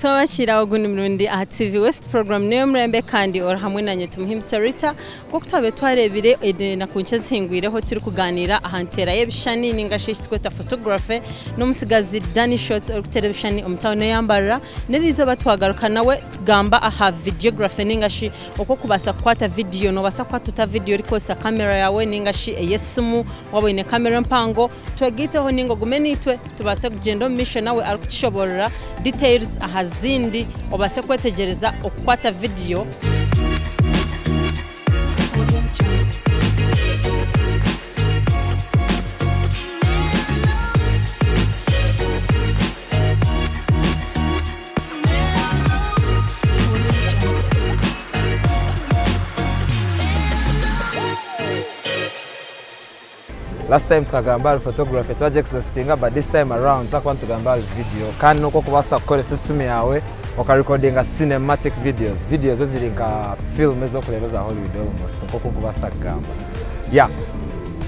Twabakira ogundi murundi aha TV West program niyo murembe kandi ori hamwe nanye Tumuhimbise Rita. Nk'oku twabaire twareebire enaku nkye ezihingwireho turikugaaniira aha nteera y'ebishushani ninga shi eki turikweta photography n'omutsigazi Danny Shots orikuteera ebishushani omu tauni eya Mbarara. N'eriizooba twagaruka nawe tugamba aha videography ninga shi oku orikubaasa kukwata vidiyo. Noobaasa kukwata ota vidiyo orikukozesa kamera yaawe ninga shi ey'esimu waaba oine kamera empango. Twegaiteho ninga ogume naitwe tubaase kugyenda omu maisho nawe arikutushoboorora details aha zindi obaase kwetegyereza okukwata vidiyo. Last time tukagamba ahari photography twagy exhaustinga but this time around tuza kuba nitugamba ahari video kandi n'oku orikubaasa kukoresa esimu yaawe okarecordinga cinematic videos, videos eziri nka film ezi orikureeba eza Hollywood almost nk'oku ndikubaasa kugamba. Yeah.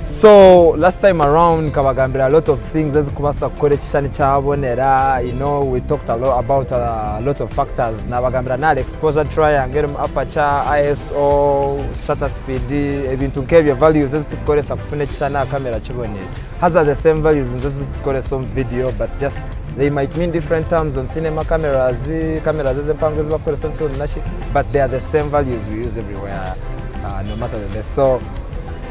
So last time around nkabagambira a lot of things ezikubaasa kukora ekishushani kyabonera, you know we talked a lot about a lot of factors nabagambira n'ahari exposure triangle erimu aperture, ISO, shutter speed, ebintu nk'ebyo values ezi turikukoresa kufuna ekishushani aha kamera kiboneire. Haza the same values nizo ezi turikukoresa omu video but just they might mean different terms on cinema cameras, cameras ezi empango ezi barikukoresa omu film naki but they are the same values we use everywhere uh, no matter the less. So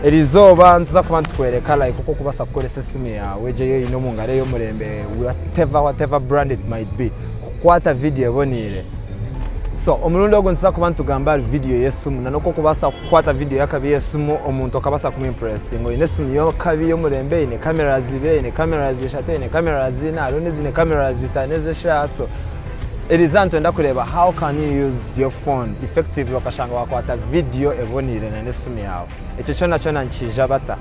erizooba nituza kuba nitukworeka like oku orikubaasa kukoresa esimu yaawe egyo ei oine omu ngaro ey'omurembe whatever whatever brand it might be kukwata video eboneire. So omurundi ogu nituza kuba nitugamba ahari vidiyo y'esimu na n'oku orikubaasa kukwata vidiyo y'akabi y'esimu omuntu okabaasa kumuimpuresinga. Oine esimu y'akabi y'omurembe eine cameras ibiri, eine cameras ishatu, eine cameras ina, hariho n'eziine cameras itaano ez'eshaaha so eriizooba nitwenda kureeba how can you use your phone effectively okashanga waakwata vidiyo eboneire na n'esimu yaawe. Ekyo kyona kyona nikiija bata?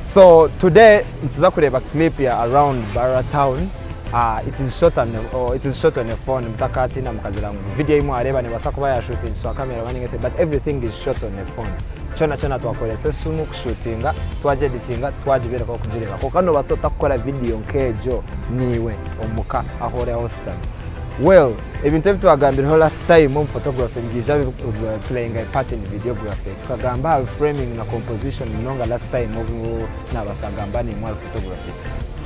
So today nituza kureeba clip ya around Barra town uh, it is shot on a, oh, it is shot on a phone mutakatina mukagira ngu video ei mwareeba nebaasa kuba yashutingisibwa kamera oba ningete but everything is shot on a phone kyona kyona twakoresa esimu kushutinga twagyeditinga twagibereka okugireeba kwonka nobaasa ota kukora video nk'egyo niiwe omuka ahu ori aho oshutami well Ebintu ebi twagambireho last time omu photography nibiija playing a part in videography. Tukagamba ahari framing na composition munonga last time obu nabaasa kugamba naimwe ahari photography.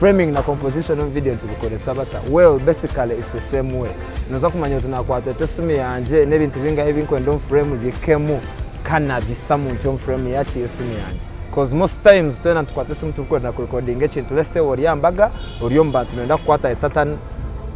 Framing na composition omu video nitubikoresa bata? Well, basically it's the same way. Noza kumanya oti nakwata ota esimu yangye n'ebintu bingahi ebi nkwenda omu frame bikemu ka nabisamu ntyo omu frame yaki y'esimu yangye. Coz most times twena nitukwata esimu turikwenda kurecordinga ekintu let's say ori aha mbaga, ori omu bantu noyenda kukwata a certain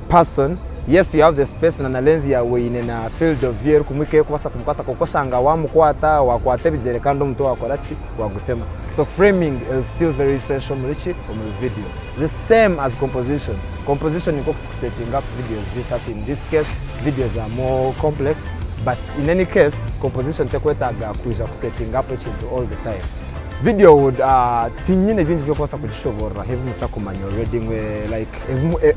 person yes you have the space na na lens yawe eine na field of view erikumwika erikubaasa kumukwata kwonka oshanga wamukwata wakwata ebigyere kandi omutwe wakora ki wagutema so framing is still very essential omuri ki omuri video the same as composition composition ni nkoku tukusetinga up videos zaitu hati in this case videos are more complex but in any case composition tekwetaaga kwija kusetinga up ekintu all the time Video would tinyine bingi by'okubaasa kugishoboorora ebi mutakumanya already ngu like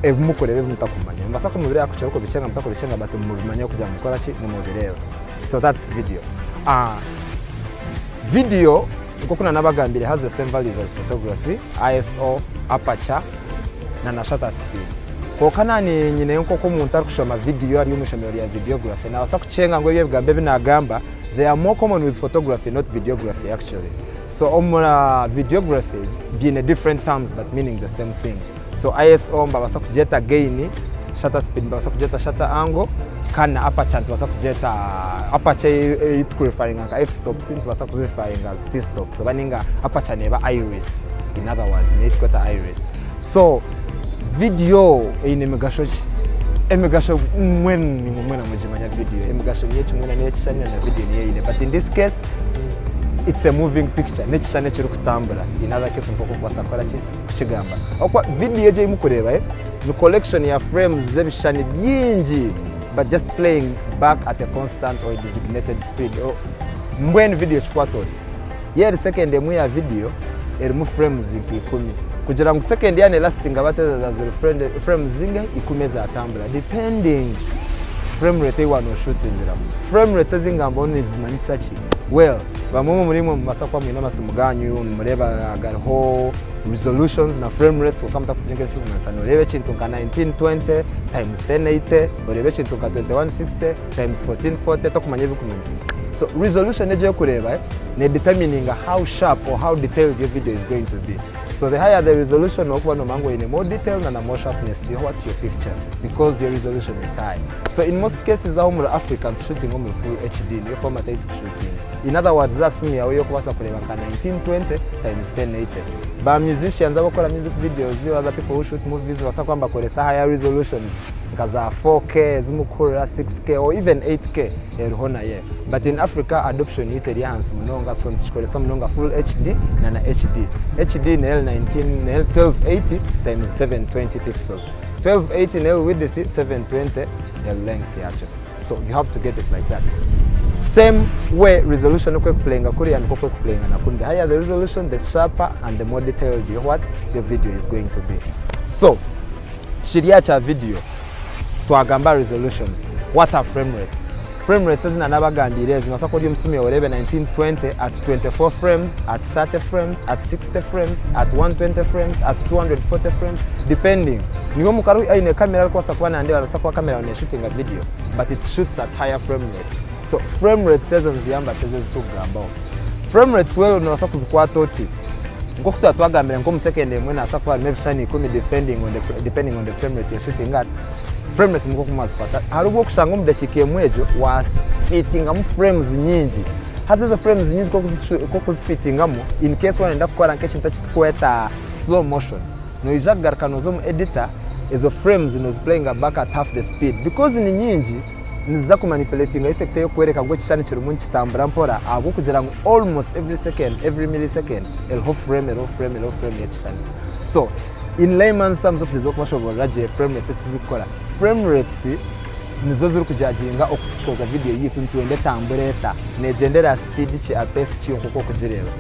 ebi mukureeba ebi mutakumanya. Nimbaasa kumubireeba kukira okubikyenga mutakubikyenga but mubimanye kugira ngu mukora ki nimubireeba. So that's video. Video nk'oku nanabagambiire has the same values as photography, ISO, aperture na na shutter speed. Kwonka naanye nyineyo nk'oku omuntu arikushoma video ari omu ishomero rya videography naabaasa kukyenga ngu ebi ebigambo ebi naagamba They are more common with photography not videography actually. So omu videography biine different terms but meaning the same thing. So ISO nibabaasa kugyeta gain, shutter speed nibabaasa kugyeta shutter angle kandi na aperture nitubaasa kugyeta aperture ei turikurefaringa nka f stops nitubaasa kugirefaringa as t stops oba ninga aperture neeba iris in other words niyo ei turikweta iris. So video eine migasho ki? Emigasho mbwenu nimwe mwena mugimanya video emigasho niyo kimwe na n'ekishushani na video niyo eine but in this case it's a moving picture n'ekishushani ekirikutambura in other case nk'oku orikubaasa kukora ki kukigamba ahabw'okuba video egi ei murikureeba ni collection ya frames z'ebishushani bingi but just playing back at a constant or a designated speed mbwenu video ekikwata oti Yo eri second emwe ya video erimu frames nka ikumi. Kugira ngu second yaaba nelastinga bata ezo ziri frames zingahi? Ikumi ezatambura depending frame rate ei waaba noshutingiramu. Frame rates ezi ngambaho nizimanyisa ki? Well, bamwe omuri imwe mubasa kuba mwine amasimu ganyu, nimureeba gariho resolutions na frame rates, kwonka mutakuziringa ekirikumanyisa noreeba ekintu nka 1920 times 1080, oreeba ekintu nka 2160 times 1440, tokumanya ebirikumanyisa. So resolution egyo yokureeba nedetermininga how sharp or how detailed your video is going to be. So the higher the resolution, nokuba nomanya ngu oine more detail na more sharpness to your what? Your picture, because your resolution is high. So in most cases aho muri Africa nitushootinga omuri full HD, niyo format ei tukushootinga. In other words, za simu yawe yokubaasa kureeba nka 1920 times 1080. Ba musicians abakora music videos, other people who shoot movies, babaasa kuba nibakoresa higher resolutions nka za 4K ezimukuhurira, 6K or even 8K eriho naye. But in Africa adoption yitu eri ahansi munonga, so nitukikoresa munonga full HD na HD. HD nel 19 nel 1280 times 720 pixels. 1280 nel width, 720 nel length yakyo. So you have to get it like that. Same way resolution uko kuplayinga kuriya, niko kwe kuplayinga na kundi. The higher the resolution, the sharper and the more detailed your what? Your video is going to be. So tukiri kya video, twagamba resolutions. What are frame rates? Frame rates ezina nabagambire ezi nosa ori omusumi orebe 1920 at 24 frames, at 30 frames, at 60 frames, at 120 frames, at 240 frames, depending. Niwe mukaru aine kamera arikubaasa kuba nandeba, arasa kuba kamera neshootinga video, but it shoots at higher frame rates. So frame rates ezo niziyamba tezo ezitukugambaho. Frame rates, well, nobasa kuzikwata oti nkoku tuba twagambire, nko omu emwe nasa kuba harimu ebishushani 10, depending on the frame rate you're shooting at. Frame rates nkoku mwazikwata, hari obwo okushanga omu dakiika emwe egyo wafitingamu frames nyingi. Haza ezo frames nyingi kokuzifitingamu, in case wayenda kukora nk'ekintu ekitukweta slow motion, noija kugaruka noza omu editor, ezo frames noziplayinga back at half the speed, because ni nyingi, niziza kumanipulatinga effect ey'okwereka ngu ekishushani kirimu nikitambura mpora, ahabw'okugira ngu almost every second, every millisecond, eriho frame, eriho frame, eriho frame y'ekishushani. So in layman's terms, okugezaho kubashoborora gye frame rates ekizikukora, frame rates nizo zirikujudginga okutushoza video yitu, nitwenda etambura eta, negyendera speed ki, pace ki, nkoku okugireeba.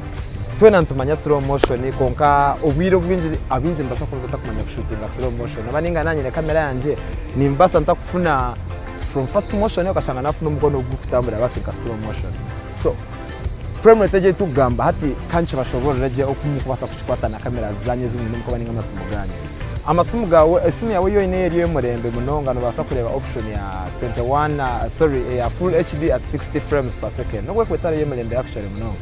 Twena nitumanya slow motion, konka obwire obwingi abingi nibasa kuba batakumanya kushootinga slow motion. Aba ninga nanye kamera yangye nimbasa ntakufuna from fast motion, okashanga nafuna omukono gukutambura bati nka slow motion. So frame rate egyo tukugamba hati, kanki bashoborera gye okumukubasa kukikwata na kamera zanyu ezimwe nimukuba ninga amasimu ganyu. Amasimu gawe, esimu yawe yoine eri ey'omurembe munonga, nobasa kureba option ya 21, sorry, ya full HD at 60 frames per second. Nobwo kwetara y'emirembe actually munonga,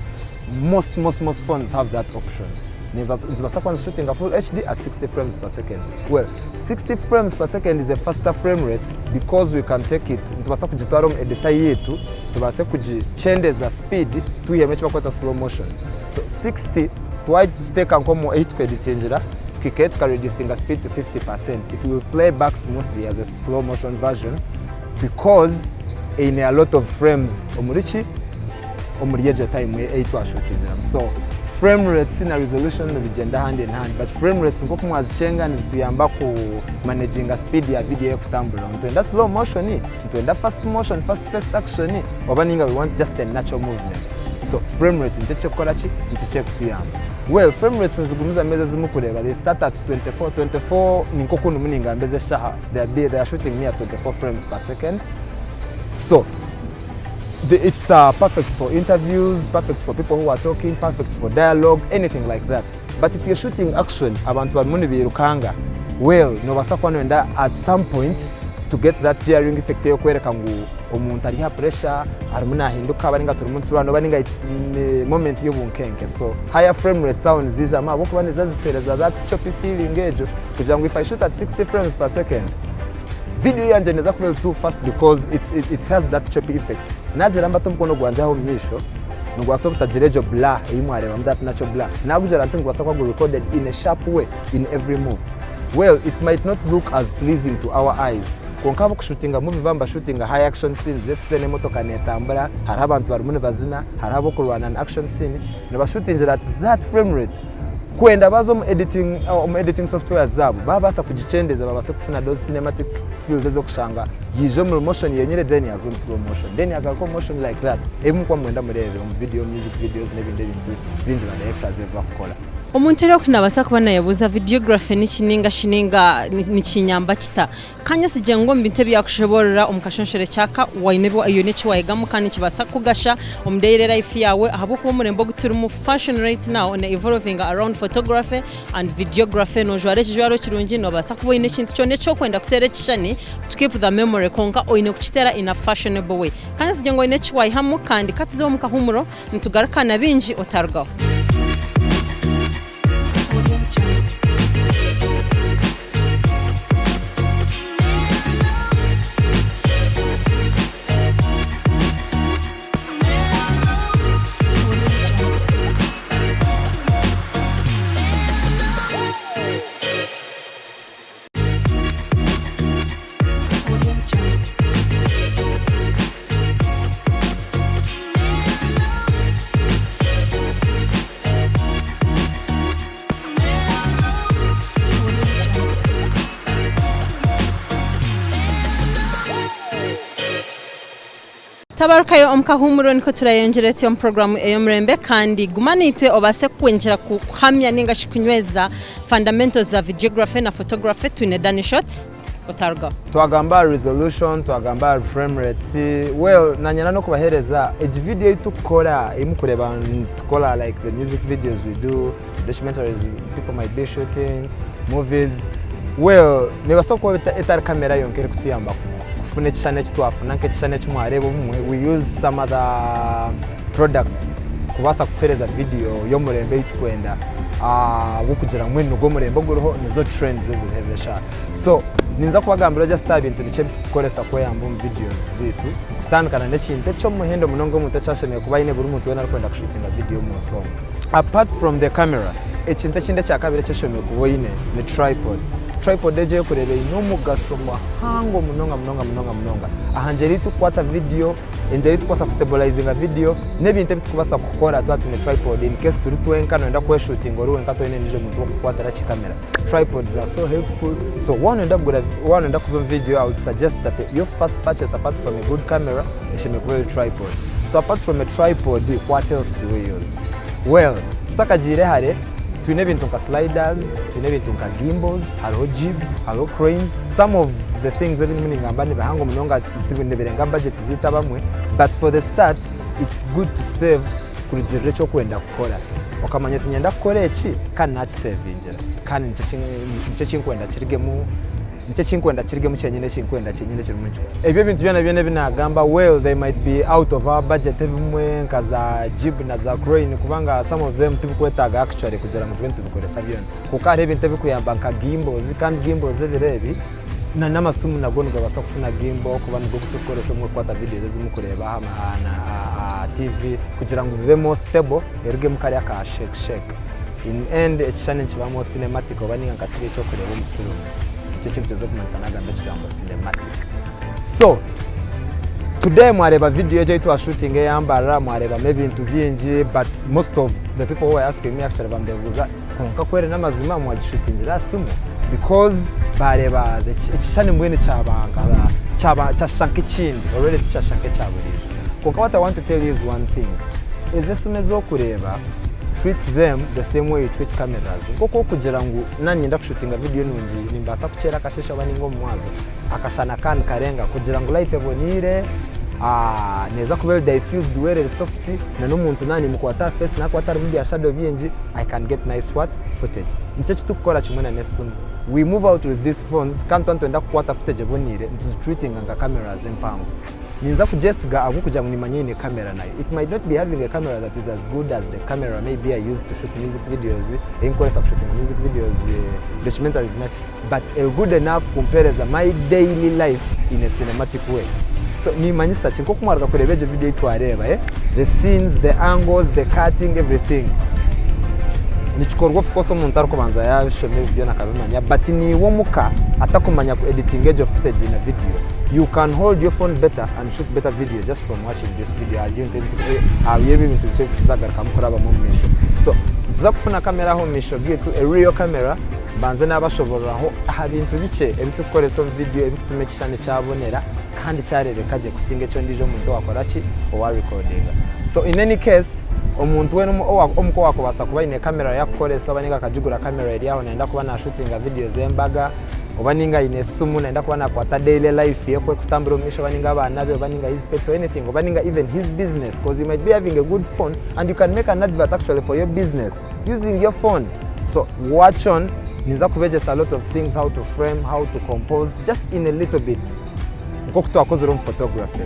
most phones have that option. Nizibasa kuba nizishootinga full HD at 60 frames per second. Well, 60 frames per second is a faster frame rate because we can take it, nitubasa kugitwara omu editor yitu, tubase kugikyendeza speed, twihemu ekibakweta slow motion. So 60 twagiteeka nkomu 8 kweditingira, tukikaye tukareducinga speed to 50%, it will play back smoothly as a slow motion version because eine a lot of frames omuri ki, omuri egyo time ei twashootingiramu. So frame rates na resolution nibigyenda hand in hand, but frame rates nkoku mwazichenga nizituyamba ku managinga speed ya video ekutambura. Nitwenda slow motion, nitwenda fast motion, fast paced action, oba ninga we want just a natural movement? So frame rate nikyo kyekukora ki, nikyo kyekutuyamba. Well, frame rates nizigumiza meza zimu kureeba, they start at 24. 24 ninkoku ndimu ningamba eshaha, they are shooting me at 24 frames per second. So it's perfect for interviews, perfect for people who are talking, perfect for dialogue, anything like that. But if you're shooting action, abantu barimu nibirukanga, well, nobasa kuba noyenda at some point to get that jarring effect ey'okwereka ngu omuntu ari ha pressure, arimu nahinduka, baringa turimu turwana, baringa it's moment y'obunkenke. So higher frame rate sound zijamu ahabwokuba nizo zitereza that choppy feeling egyo, kugira ngu if I shoot at 60 frames per second, video yanje neza kuba too fast because it has that choppy effect. Nagira mbata omukono gwanje aho omu maisho, nigwasa obutagira egyo blur ei mwarebamu, that natural blur. Nagugira nti nigubasa kuba gu recorded in a sharp way in every move. Well, it might not look as pleasing to our eyes, konka abakushootinga movie bamba shootinga high action scenes, let's say n'emotoka netambura, hariho abantu barimu nibazina, hariho abokurwana na action scene, nibashootingira at that frame rate. Kwenda baza omu editing software zaabo, babasa kugikyendeza, babase kufuna those cinematic feels ezokushanga yije omu motion yenyine, then yaza omu slow motion, then yagaruka omu motion like that. Ebimu kuba mwenda mureebe omu video, music videos n'ebindi ebintu bingi ba directors ebi bakukora. Omuntu ori oku nabaasa kuba nayebuuza videography niki ninga shi ninga nikinyamba kita? Kanyesigye ngu omu bintu ebi yakushoboorora omu kashonshore kyaka waine oine eki wayegamu kandi nikibaasa kukugasha omu daily life yaawe ahabw'okuba omurembe ogu turimu fashion right now ne evolvinga around photography and videography nojwara ekijwaro kirungi nobaasa kuba oine ekintu kyona eki orikwenda kuteera ekishushani to keep the memory kwonka oine kukiteera in a fashionable way. Kanyesigye ngu oine eki waihamu kandi katuze omu kahuumuro Nitugaruka na bingi otarugaho. Tabarukayo omu kahuumuro nikwo turayongyere tuti omu puroguraamu ey'omurembe kandi guma naitwe obaase kwongyera kuhamya ninga shi kunyweza fundamentals za videography na photography twine Danny Shots otarugaho. Twagamba aha resolution, twagamba ahari frame rates, well nanyenda n'okubaheereza egi video ei turikukora ei murikureeba nitukora like the music videos we do, documentaries people might be shooting, movies, well neebaasa kuba etari kamera yonka erikutuyamba kufuna ekishushani eki twafuna nk'ekishushani eki mwareeba obumwe we use some other products kubaasa kutuheereza video y'omurembe ei turikwenda ahabw'okugira ngu mbwenu nigwo murembe oguriho nizo trends eziriho ez'eshaaha. So ninza kubagambira just aha bintu bikye ebi turikukoresa kweyamba omu videos zaitu kutandika na n'ekintu eky'omuhendo munonga omuntu eki ashemereire kuba aine buri muntu weena arikwenda kushuutinga vidiyo omu nsi omu. Apart from the camera, ekintu ekindi ekyakabiri eki oshemereire kuba oine ni tripod. Tripod egyo ei orikureeba eine omugasho muhango munonga munonga munonga munonga aha ngyeri ei turikukwata vidiyo, engyeri ei turikubaasa kusiteburayizinga vidiyo n'ebintu ebi turikubaasa kukora twaba twine tripod in case turi twenka nooyenda kweshuutinga ori wenka toine ondiijo muntu w'okukukwatira ki kamera. Tripods are so helpful so waaba nooyenda kugura waaba nooyenda kuza omu vidiyo I would suggest that your first purchase apart from a good camera eshemereire kuba eri tripod. So apart from a tripod what else do we use? Well tutakagiire hare twine ebintu nka sliders, twine ebintu nka gimbals, hariho jibs, hariho cranes, some of the things ebi ndimu ningamba nibihango munonga nibirenga budget zaitu abamwe but for the start it's good to save kurugiirira eki orikwenda kukora. Okamanya oti niinyenda kukora eki kandi naakisevingira kandi nikyo eki ndikwenda kirugemu, nikyo eki ndikwenda kirugemu kyenyine eki ndikwenda kyenyine ekirimu nikikora. Ebyo ebintu byona byona ebi naagamba well they might be out of our budget ebimwe nka za jib na za crane kubanga some of them tibikwetaaga actually kugira ngu tube nitubikoresa byona. Kwonka hariho ebintu ebirikuyamba nka gimbals kandi gimbals ebiro ebi na n'amasimu nago nigabaasa kufuna gimbal kuba nigo turikukoresa obumwe kukwata videos ezi murikureeba aha TV kugira ngu zibe more stable erugemu kariya ka shake shake. In end ekishushani nikiba more cinematic oba ninga nka kiriya eki orikureeba omu firimu. Nikyo ekirikugyeza kumanyisa nagamba ekigambo cinematic. So today mwareeba video egyo ei twashuutinga eya Mbarara mwareebamu ebintu bingi but most of the people who were asking me actually bambebuuza Kwonka ku eri n'amazima mwagishutingira aha simu because baareeba ekishushani mbwenu kyaba nka kyaba kyashusha nk'ekindi already tikyashusha nk'ekya buriijo. Kwonka what I want to tell you is one thing, ezi esimu ezi orikureeba treat them the same way you treat cameras. Nk'oku orikugira ngu naaba niinyenda kushutinga vidiyo nungi nimbaasa kukyera akasheeshe oba ninga omu mwazo, akashana ka nikarenga kugira ngu light eboneire, neeza kuba eri diffused well eri soft na n'omuntu naaba nimukwata aha face nakuba atarimu bya shadow bingi I can get nice what? Footage. Nikyo eki turikukora kimwe na n'esimu. We move out with these phones kandi twaba nitwenda kukwata footage eboneire nituzitreatinga nka cameras empango. Ninza kugyesiga ahabw'okugira ngu nimanya eine camera nayo. It might not be having a camera that is as good as the camera maybe I used to shoot music videos, ei nkukoresa kushutinga music videos, documentaries naki but eri good enough kumpereza my daily life in a cinematic way. So nimanyisa ki? Nk'oku mwaruga kureeba egyo video ei twareeba, eh? The scenes, the angles, the cutting, everything. Nikikorwa of course omuntu arikubanza yaabishoma ebi byona akabimanya but niiwe omuka atakumanya ku editinga egyo footage na video, you can hold your phone better and shoot better video just from watching this video ahari ebi ebintu bikye ebi turikuzagarukamu kurabamu omu maisho. So nituza kufuna kamera aha omu maisho gaitu, a real camera, Mbanze naabashoboororaho aha bintu bikye ebi turikukoresa omu vidiyo ebirikutuma ekishushani kyabonera kandi kyareebeka gye kusinga eki ondiijo muntu owaakora ki? Owaarikodinga. So in any case, Omuntu weena omuka owaakubaasa kuba aine kamera yakukoresa oba ninga akagigura kamera eri aho nayenda kuba nashutinga vidiyo z'embaga oba ninga aine esimu nayenda kuba nakwata daily life ye oku erikutambura omu maisho oba ninga abaana be oba ninga his pets or anything oba ninga even his business coz you might be having a good phone and you can make an advert actually for your business using your phone. So watch on ninza kubegyesa a lot of things how to frame, how to compose just in a little bit nk'oku twakozire omu photography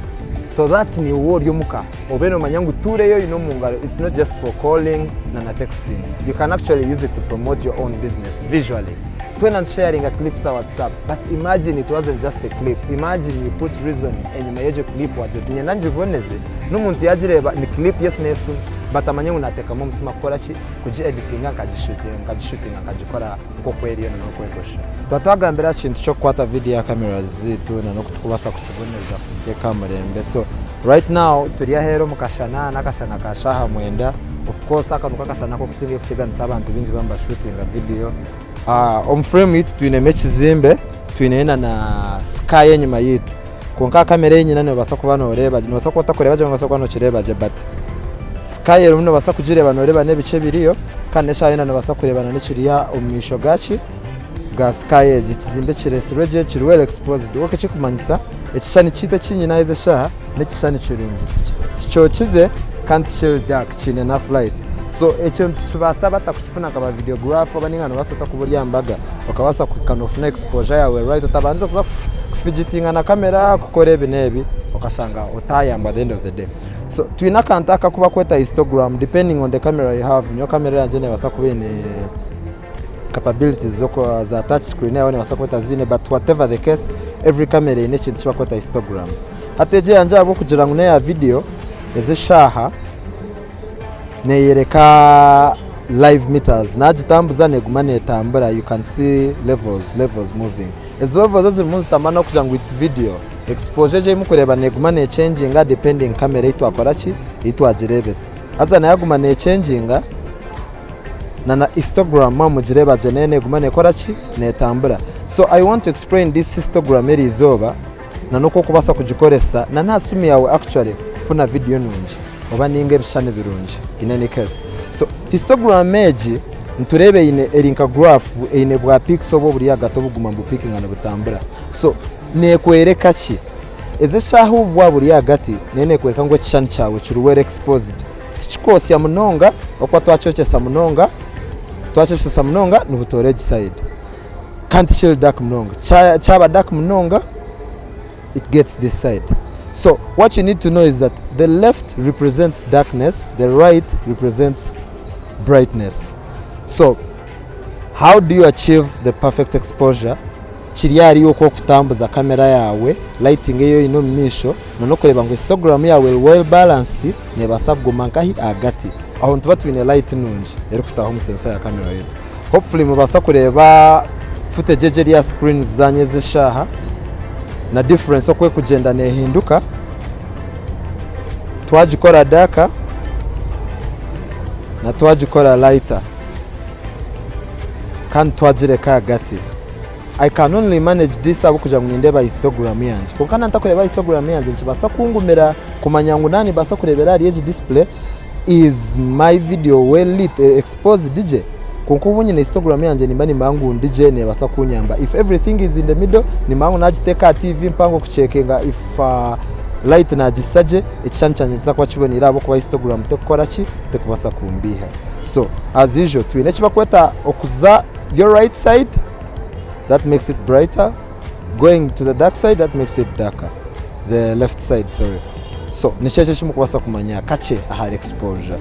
so that niiwe ori omuka obe nomanya ngu tool ei oine omu ngaro it's not just for calling na na texting you can actually use it to promote your own business visually. Twena nitusharinga clips aha WhatsApp but imagine it wasn't just a clip imagine you put reason enyima y'egyo clip wagira oti niinyenda ngiboneze n'omuntu yaagireeba ni clip yes n'esimu but amanye ngu naateekamu omutima kukora ki kugi editinga nkagishutinga nkagikora nk'oku eriyo na n'oku erikushushana. Twaba twagambire aha kintu ky'okukwata vidiyo aha cameras zaitu na n'oku turikubaasa kukiboneza kukiteeka aha murembe. So right now turi aheeru omu kashana, n'akashana ka shaaha mwenda. Of course aka niko akashana ak'okusingayo kuteganisa abantu baingi baaba nibashutinga vidiyo. Omu frame yaitu twinemu ekizimbe, twineyo na na sky enyima yaitu. Kwonka aha kamera ei nyine noobaasa kuba nooreeba gye, noobaasa kuba otakureeba gye noobaasa kuba nookireeba gye but sky erimu noobaasa kugireeba nooreeba n'ebicu ebiriyo kandi n'eshaaha yoona noobaasa kureeba n'ekiri omu maisho gaaki ga sky egi. Ekizimbe kireetsirwe gye kiri well exposed kwonka ekirikumanyisa ekishushani kyaitu eki nyine aha ezi eshaaha n'ekishushani kirungi tikyokize kandi tikiri dark kiine enough light. So ekyo nitukibaasa bata kukifuna nka ba videographer oba ninga nobaasa ota kuba ori aha mbaga okabaasa kuhika nofuna exposure yaawe right otabandize kuza kufigitinga na kamera kukora ebi n'ebi okashanga otayamba at the end of the day. So twine akantu aka aku barikweta histogram depending on the camera you have nyowe kamera yangye nebaasa kuba eine capabilities za touch screen eyawe nebaasa kuba etaziine but whatever the case every camera eine ekintu eki barikweta histogram. Hati egi eyangye ahabw'okugira ngu n'eya video ezi eshaaha Neyereka live meters nagitambuza neguma netambura you can see levels levels moving. Ezi levels ezirimu nizitambura nokugira ngu it's video exposure egi eyimukureeba neguma nechenginga depending camera eyitwakoraki eyitwagirebesa. Haza nayo yaguma nechenginga na na histogram mwaba nimugireeba gye nayo neguma nekoraki netambura. So I want to explain this histogram erizooba na n'oku orikubaasa kugikoresa na n'aha simu yaawe actually kufuna vidiyo nungi oba ninga ebishushani birungi in any case. So histogram egi nitureeba eine eri nka graph eine bwa peaks obu oburi ahagati obuguma nibupiikinga nibutambura. So neekworeka ki? Ezi eshaaha obu bwaba buri ahagati neyo neekworeka ngu ekishushani kyawe kiri well exposed. Tikikwotsya munonga ahabw'okuba twakyokyesa munonga, twakyokyesa munonga nibutoora egi side. Kandi tikiri dark munonga, kyaba dark munonga it gets this side. So what you need to know is that the left represents darkness, the right represents brightness. So how do you achieve the perfect exposure? Kiri ahari iwe oku orikutambuza kamera yaawe, lighting ei oine omu maisho, n'okureeba ngu histogram yaawe eri well balanced, neebaasa kuguma nkahi? Ahagati. Aho nituba twine light nungi erikutaaha omu sensor ya kamera yaitu. Hopefully mubaasa kureeba footage egi eri aha screens zanyu ez'eshaaha na difference oku erikugyenda neehinduka. Twagikora darker na twagikora lighter kandi twagireka ahagati. I can only manage this ahabw'okugira ngu nindeeba histogram yangye. Kwonka naantakureeba histogram yangye nikibaasa kungumira kumanya ngu naaba nimbaasa kureebera ahari egi display is my video well lit, exposed gye? Kwonka obu nyine histogram yangye nimba nimanya ngu ndi gye neebaasa kunyamba. If everything is in the middle, nimanya ngu naagiteeka aha TV mpango kucekinga if light naagisa gye, ekishushani kyangye nikiza kuba kiboneire ahabw'okuba histogram tekukora ki? Tekubaasa kumbiiha. So as usual twine eki barikweta okuza your right side that makes it brighter, going to the dark side that makes it darker, the left side sorry. So nikyo ekyo eki murikubaasa kumanya kakye ahari exposure.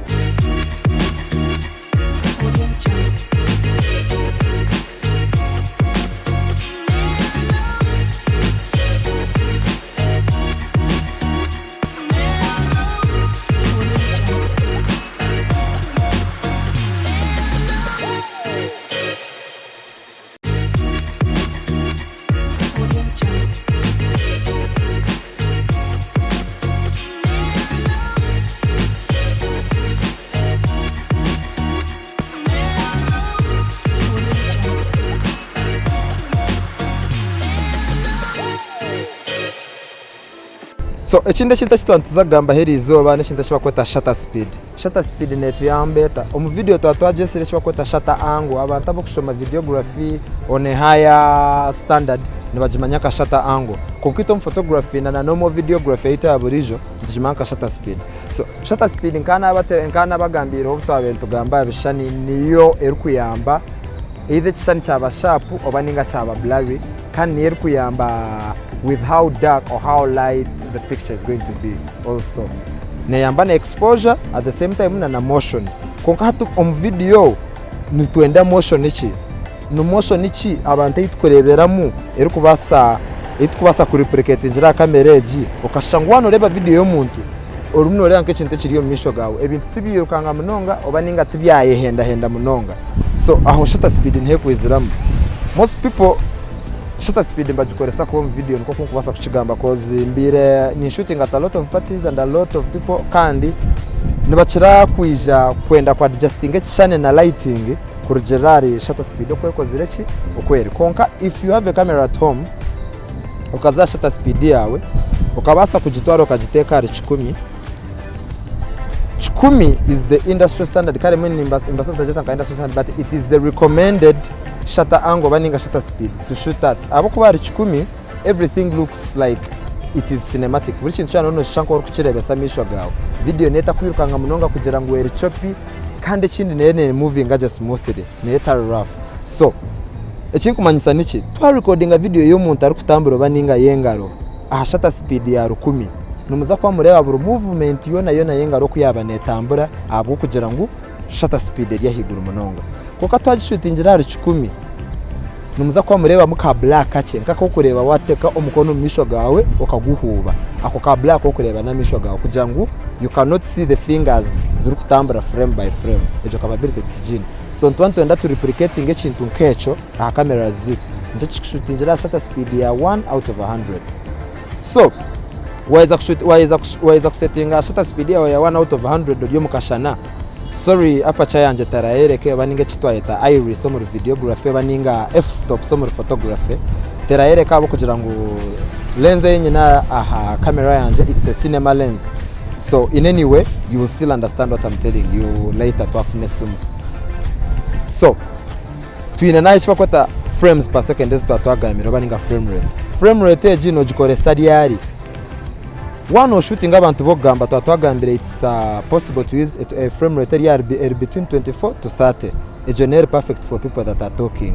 So ekindi ekintu eki twaba nituza kugambaho eriizooba n'ekintu eki barikweta shutter speed. Shutter speed neetuyamba eta? Omu vidiyo twaba twagyesire eki barikweta shutter angle, abantu abarikushoma videography on a higher standard nibagimanya nka shutter angle. Kwonka itwe omu photography na normal videography yaitu eya buriijo nitugimanya nka shutter speed. So shutter speed nka naabagambiireho obu twabaire nitugamba aha bishushani niyo erikuyamba either ekishushani kyaba sharp oba ninga kyaba blurry kandi niyo erikuyamba with how dark or how light the picture is going to be also. Neyamba na exposure at the same time na na motion. Kwonka hati omu video nitwenda motion ki? Ni motion ki abantu ei tukureeberamu erikubaasa ei tukubaasa ku replicatingira aha kamera egi okashusha ngu waaba nooreeba video y'omuntu orimu nooreeba nk'ekintu ekiri omu maisho gaawe. Ebintu tibyirukanga munonga oba ninga tibyayehendahenda munonga. So aho shutter speed niho erikwiziramu. Most people shutter speed nibagikoresa kubi omu video nikwo oku ndikubaasa kukigamba coz mbaire ni shootinga at a lot of parties and a lot of people kandi nibakira kwija kwenda ku adjustinga ekishushani na lighting kurugiirira ahari shutter speed oku ekozire ki, oku eri. Kwonka if you have a camera at home okaza aha shutter speed yaawe okabaasa kugitwara okagiteeka ahari kikumi, kikumi is the industry standard kare mbwenu nimbaasa kutagyeta nka industry standard but it is the recommended shutter angle oba ninga shutter speed to shoot at ahabw'okuba ahari kikumi everything looks like it is cinematic buri kintu kyona noshusha nk'orikukireebesa amaisho gaawe video neyo etakwirukanga munonga kugira ngu eri choppy kandi ekindi neyo ne movinga gye smoothly neyo etari rough so ekinkumanyisa niki twa recordinga video y'omuntu arikutambura oba ninga y'engaro aha shutter speed ya rukumi nimuza kuba mureeba buri movement yoona yoona y'engaro oku yaaba neetambura ahabw'okugira ngu shutter speed eri ahaiguru munonga. Kwonka twagishuutingira ahari kikumi, nimuza kuba mureebamu ka blur kakye nk'akokureeba waateeka omukono omu maisho gaawe okaguhuuba. Ako ka blur aku orikureeba n'amaisho gaawe kugira ngu you cannot see the fingers zirikutambura frame by frame. Egyo capability titugiine. So nituba nitwenda tu replicatinge ekintu nk'ekyo aha cameras zaitu. Nikyo kikushuutingira aha shutter speed ya one out of a hundred. So waheza kushuti waheza waheza kusetinga shutter speed yawe ya 1 out of 100 ori omu kashana sorry aperture yangye terayereke oba ninga eki twayeta iris omuri videography oba ninga f stops omuri photography terayereka ahabw'okugira ngu lens ei nyine aha camera yangye it's a cinema lens so in any way you will still understand what I'm telling you later twafuna esimu so Twine n'aha eki barikweta frames per second ezi twaba twagambire oba ninga frame rate. Frame rate egi nogikoresa ryari? Waaba noshuutinga abantu b'okugamba twaba twagambire it's possible to use a frame rate eri ahari eri between 24 to 30. Egyo neyo eri perfect for people that are talking.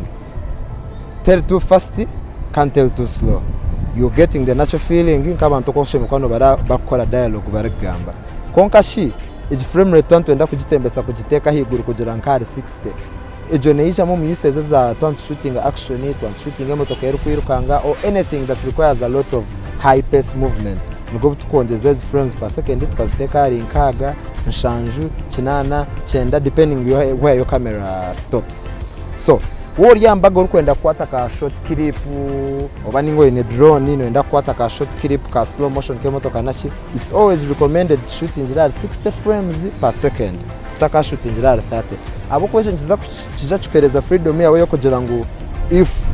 Teri too fast kandi teri too slow. You're getting the natural feeling nk'abantu oku oshemereire kuba nobareba barikukora dialogue barikugamba. Kwonka shi egi frame rate twaba nitwenda kugitembesa kugiteeka ahaiguru kugira nk'ahari 60, Egyo neijamu omu uses eza twaba nitushutinga action, twaba nitushutinga emotoka erikwirukanga or anything that requires a lot of high pace movement nibwo obu tukwongyeza ezi frames per second tukaziteeka ahari nkaaga, nshanju, kinaana, kyenda depending where your camera stops. So waaba ori aha mbaga orikwenda kukwata ka short clip oba ninga oine drone noyenda kukwata ka short clip ka slow motion k'emotoka naki, it's always recommended tushutingire ahari 60 frames per second. Tutakashutingira ahari 30 ahabw'okuba ekyo nikiza nikiija kikuheereza freedom yaawe ey'okugira ngu if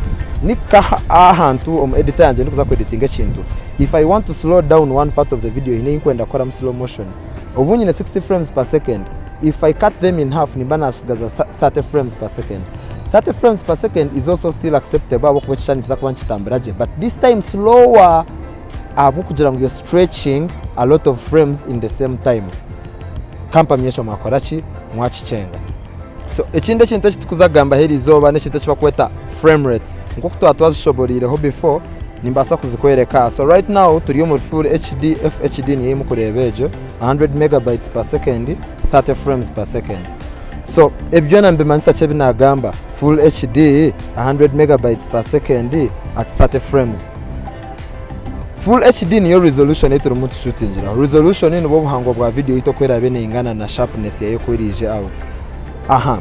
nikuha ahantu omu editor yangye ndikuza ku editinga ekintu if I want to slow down one part of the video haine ei ndikwenda kukoramu slow motion obu nyine 60 frames per second if I cut them in half nimba nasigaza 30 frames per second 30 frames per second is also still acceptable ahabw'okuba ekishushani nikiza kuba nikitambura gye but this time slower ahabw'okugira ngu you're stretching a lot of frames in the same time. Kampamya ekyo mwakora ki? Mwakikyenga. So ekindi ekintu eki turikuza kugambaho eri izooba n'ekintu eki barikweta frame rates. Nk'oku twaba twazishoboriireho before, nimbaasa kuzikworeka aha. So right now turi omuri full HD, FHD niyo ei murikureeba egyo, 100 megabytes per second, 30 frames per second. So ebi byona nibimanyisa ki ebi naagamba? Full HD, 100 megabytes per second at 30 frames. Full HD niyo resolution ei turimu nitushuutingiraho. Resolution nibwo buhango bwa vidiyo yaitu oku eraabe neingana na sharpness yaayo oku eraije out. Aha.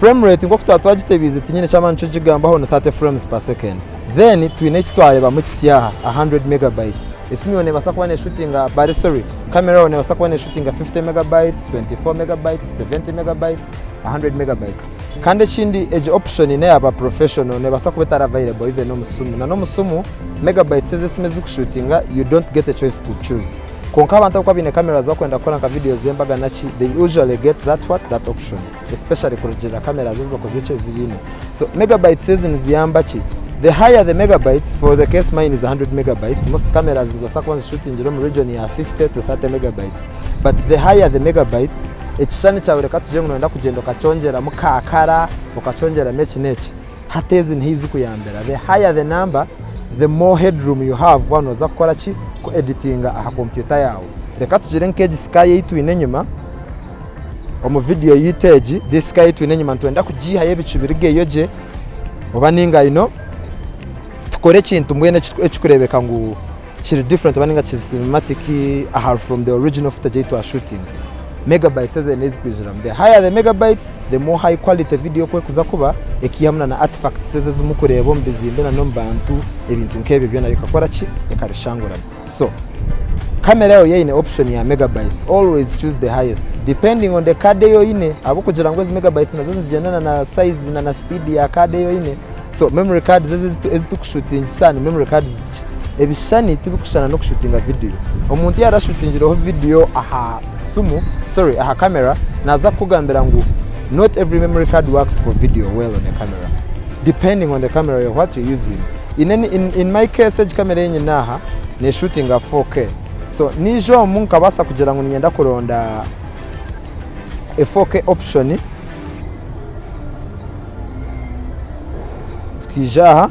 Frame rate nk'oku twaba twagitebiize tinyine ky'amaani ky'okugigambaho ni 30 frames per second. Then twine eki twareebamu ekisya aha, 100 megabytes. Esimu yaawe neebaasa kuba neeshutinga, bari sorry, kamera yaawe neebaasa kuba neeshutinga 50 megabytes, 24 megabytes, 70 megabytes, 100 megabytes. Kandi ekindi egi option n'eyaba professional neebaasa kuba etari available even omu simu. Na n'omu simu megabytes ezi esimu ezirikushutinga you don't get a choice to choose. Kwonka abantu abarikuba baine cameras barikwenda kukora nka videos z'embaga naki, they usually get that what? That option. Especially kurugiirira cameras ezi bakozire ki ezi baine. So megabytes ezi niziyamba ki? The higher the megabytes, for the case mine is 100 megabytes, most cameras nizibaasa kuba nizishutingira omu region ya 50 to 30 megabytes. But the higher the megabytes, ekishushani kyawe reka tugire ngu noyenda kugyenda okakyongyeramu ka kara, okakyongyeramu eki n'eki, hati ezi niho ezikuyambira. The higher the number, the more headroom you have waaba nooza kukora ki? Ku editinga aha kompyuta yaawe. Reka tugire nk'egi sky ei twine enyima, omu vidiyo yaitu egi, this sky ei twine enyima nitwenda kugiihayo ebicu birugeyo gye, oba ninga you know, tukore ekintu mbwenu ekirikureebeka ngu kiri different oba ninga kiri cinematic aha from the original footage ei twashutinga. Megabytes ezo niho ezikwijiramu. The higher the megabytes, the more high quality video oku erikuza kuba, ekaihamu na na artifacts ezo ezi murikureeba omu bizimbe na n'omu bantu, ebintu nk'ebyo byona bikakora ki? Bikabishanguramu. So, kamera yaawe yaaba eine option ya megabytes, always choose the highest depending on the card ei oine ahabw'okugira ngu ezi megabytes nazo nizigyendana na size na na speed ya card ei oine. So memory cards ezi ezi turikushutingisa ni memory cards zikye. Ebishushani tibikushushana n'okushutinga vidiyo. Omuntu yaaba arashutingireho vidiyo aha simu, sorry aha camera, naaza kukugambira ngu not every memory card works for video well on a camera depending on the camera you're what you're using. In, any, in, in my case egi camera ei nyine aha neshutinga 4K so niija omu nkabaasa kugira ngu niinyenda kuronda a 4K option tukaija aha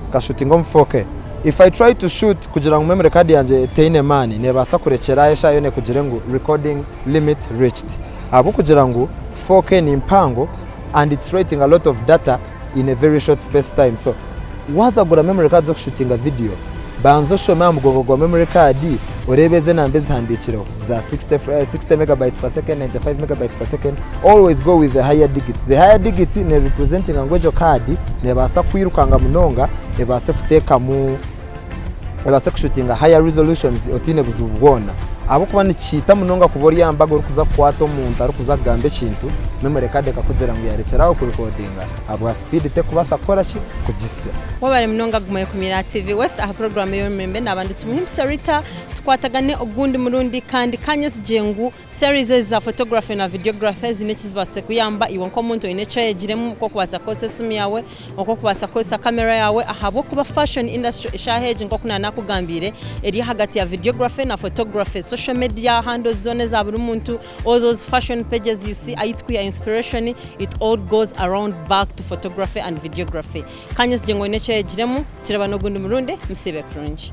nkashutinga omu 4K if I try to shoot kugira ngu memory card yangye etaine maani nebaasa kurekyera aho eshaaha yoona ekugire ngu recording limit reached ahabw'okugira ngu 4K ni mpango and it's writing a lot of data in a very short space time so waaza kugura memory card z'okushutinga video banza oshome aha mugongo gwa memory card oreebe ezi enamba ezihandiikireho za 60, 60 megabytes per second, 95 megabytes per second always go with the higher digit. The higher digit ne representinga ngu egyo card nebaasa kwirukanga munonga ebaase kuteekamu ebaase kushutinga higher resolutions otaine buzibu bwona. Ahabw'okuba nikiita munonga kuba ori aha mbaga orikuza kukwata omuntu arikuza kugamba ekintu, memory card ekakugira ngu yarekyera aho kurikodinga ahabwa speed terikubaasa kukora ki? Kugisya. Webare munonga guma oyekumire aha TV West aha puroguraamu ey'omumirembe naaba ndi Tumuhimbise Rita tukwatagane ogundi murundi kandi kanyesigye ngu Series ezi za photography na videography ziine eki zibaasise kuyamba iwe nk'omuntu oine eki oyegiremu nk'okubaasa kukozesa esimu yaawe, nk'okubaasa kukozesa kamera yaawe ahabw'okuba fashion industry eshaaha egi nk'oku naanakugambiire eri ahagati ya videography na photography. Social media handles zoona eza buri muntu, all those fashion pages you see ahu turikwiha inspiration, it all goes around back to photography and videography. Ka nyesigye ngu oine eki oyegiremu, tureebane ogundi murundi, musiibe kurungi.